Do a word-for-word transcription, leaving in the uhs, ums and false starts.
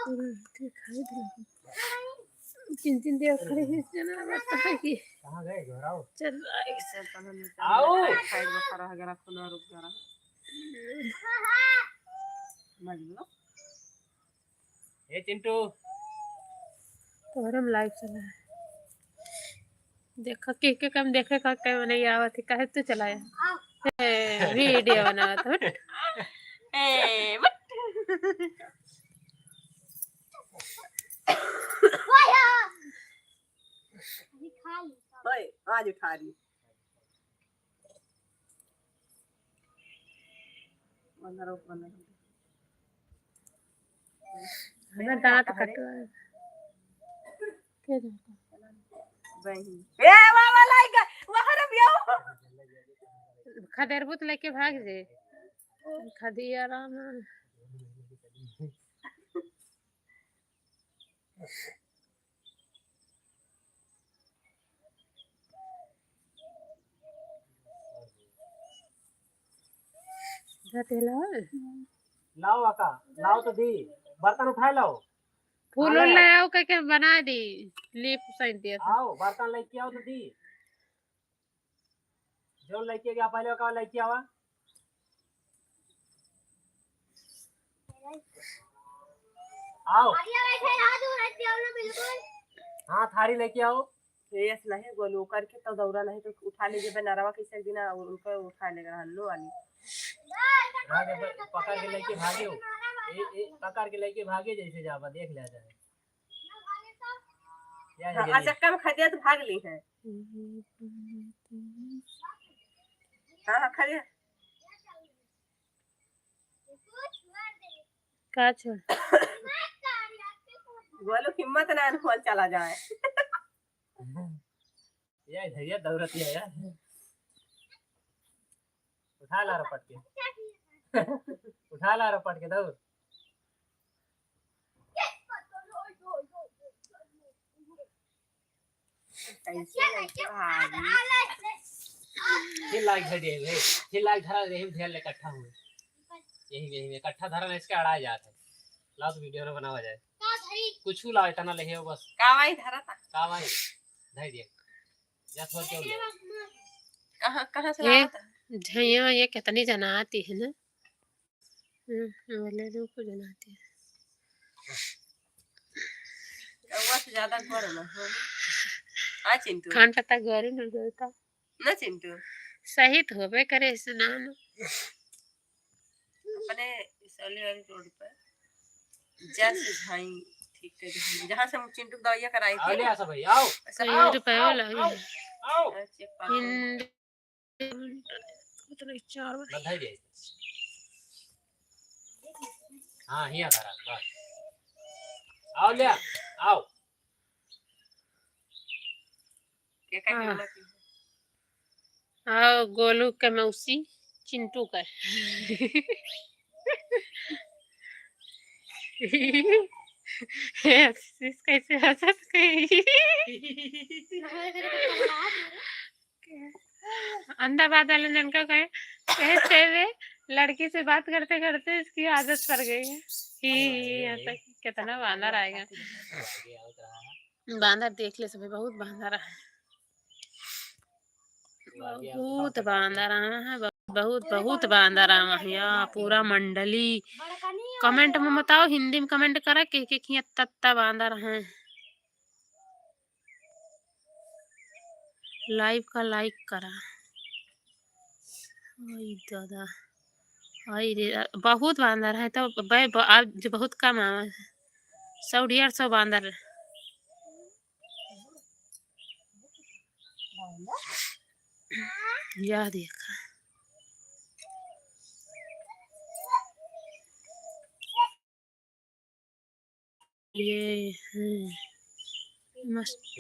पूरा दिखाई दे रहा है। तीन तीन देर खड़े हैं, जना लगता है कि कहाँ गए? घर आओ। चल रहा है। चल, चलो, निकल आओ। जाओ। खाए बखा रह गया, खुला रुक गया। मजनू। ए चिंटू। तोहरे में लाइव चला है। देखा के, के कम देखे का, के नहीं आवत है, काहे तू चलाया? ए, वीडियो बनावत, हट। ए, बट। ओए, आज उठा रही। हमार दाँत कटवा। के दाँत? बहिन। ए, वाह, वाह, लाइक, वाह, रे बियो। खदेरबू त लेके भाग जे। खदिया राम। लाओ आका, लाओ तो दी, बर्तन उठाए लाओ। फूल उल ले आओ, कह के बना दी, लीप साइन दिया था। आओ, बर्तन लेके आओ तो दी। जौन लइके गया पहले, ओकर लइके आवा। आओ। हाँ, थारी लेके आओ। यस नहीं, गोलू करके तो दौरा नहीं तो उठा ले जेबे नरवा कैसे एक दिन उनका उठा लेगा हल्लो वाली। हाँ, जब पकड़ के लेके भागे हो। ए, ए, पकड़ के लेके भागे जैसे जावा, देख लिया जाए। या हाँ, ये अच्छा, कम खा दिया तो भाग ली है। हाँ, हाँ, खा लिया। का छ? बोलो, हिम्मत ना, अनमोल चला जाए। ये धैर्य दौड़ती है यार। उठा ला रपट के। उठा ला रपट के, दौड़। कैसे लड़के भागी। फिर लाग धर दे, फिर लाग धरा दे, ढेर ले इकट्ठा हुए। यही, यही इकट्ठा धरा ना, इसके अड़ा जात है। लाओ तो वीडियो ना बनावा जाए। कुछ लाओ, इतना ले हो बस। कावाई धरा था। कावाई धर दे। जा थोड़ के ले। कहाँ, कहाँ से ए, लावा था? झैया, ये कितनी जना आती है ना? हम्म, बोले दो को जनाते हैं। रउआ से ज्यादा गोर ना हो। हाँ, चिंटू। खान पता गोरे न गोरता। ना, चिंटू। सही तो होबे करे, ऐसे ना, ना। अपने सोले वाली रोड पर जस झाई ठीक कर दे। जहाँ से हम चिंटू की दवाइयाँ कराई थी। आओ ले आशा भाई, आओ। ऐसा कई आओ, रुपया आओ, लगे आओ, हैं। आओ। अच्छा, पागल। हिंदी उतने चार बधाई दे। हाँ, हियाँ धरा, बस। आओ ले, आओ। के का हाँ। खेलना थी? आओ, गोलू के मौसी, चिंटू का। कैसे हंसत कही। अंधा बात वाले जन का कहे, कहे से वे लड़की से बात करते करते इसकी आदत पड़ गई है। ही, ही, यहाँ तक कितना बांदर आएगा। बांदर देख ले सभी, बहुत बांदर है, बहुत बांदर आवा है, बहुत, बहुत बांदर आवा है। या पूरा मंडली comment में बताओ, हिंदी में comment करा, के, के खिया तत्ता बांदर हैं। Live का like करा। आई दादा, आई रे, बहुत बांदर है तो बै-, ब-, आज बहुत कम आवा है, सौ डेढ़ सौ बांदर। या देखा। ये, हम्म, मस्त।